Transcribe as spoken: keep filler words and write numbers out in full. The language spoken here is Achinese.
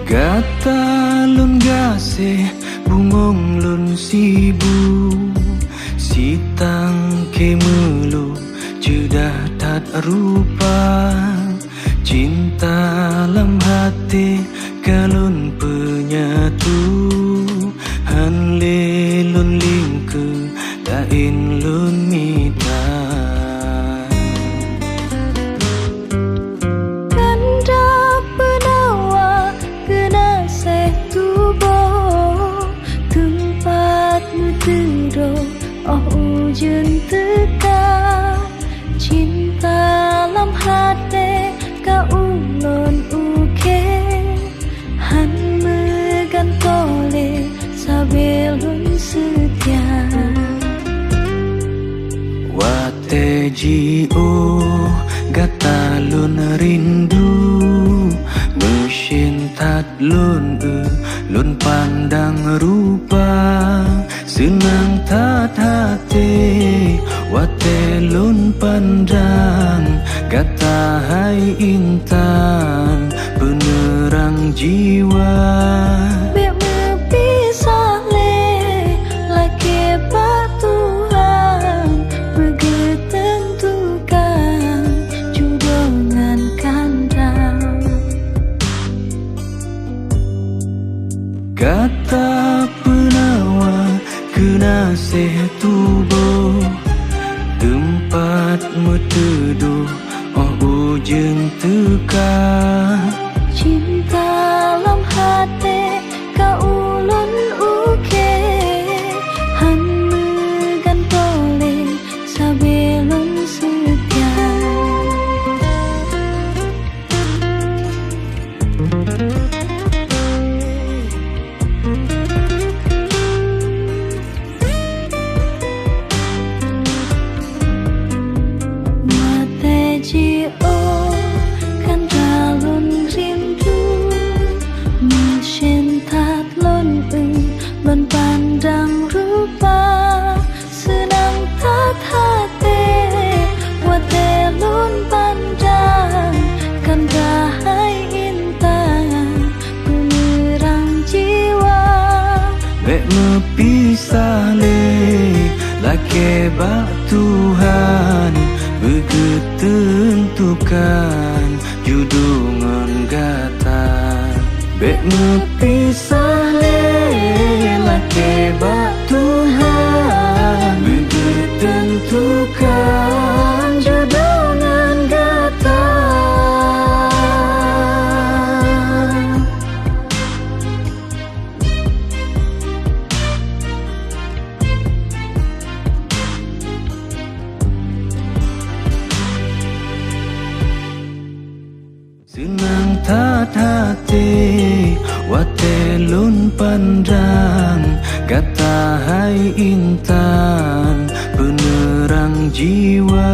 Gata lôn gaséh, bungöng lôn sibu, sitang keu meulu ceudah that rupa. Cinta lam até ka lôn peunyatu, hán lé lôn lingkeue, laén lôn mita. Kanda peunawa geunaséh tuboh, teumpat meuteudôh 'oh ujeuen teuka. Cinta lam até ka ulôn ukée, hán meugantoe lé sabe lôn seutia. Watée jiôh gata lôn rindu, meusyén that lôn eu, lôn pandang rupa. Seunang that até watée lôn pandang gata hai intan peuneurang jiwa. Bék meupisah lé, lakée bak Tuhan beugeuteuntukan judoe ngon kanda. Gata peunawa geunaséh tuboh, teumpat meuteudôh 'oh ujeuen teuka. Cinta lam até ka ulôn ukée, hán meugantoe lé sabe lôn seutia. Watée jiôh kanda lôn rindu, meusyén that lôn eu, lôn pandang rupa. Seunang that até watée lôn pandang kanda hai intan peuneurang jiwa. Bék meupisah lé, lakée bak Tuhan beugeuteuntukan judoe ngon gata. Bék meupisah lé, lakée bak Tuhan beugeuteuntukan judoe ngon gata. Seunang that até watée lôn pandang gata hai intan peuneurang jiwa.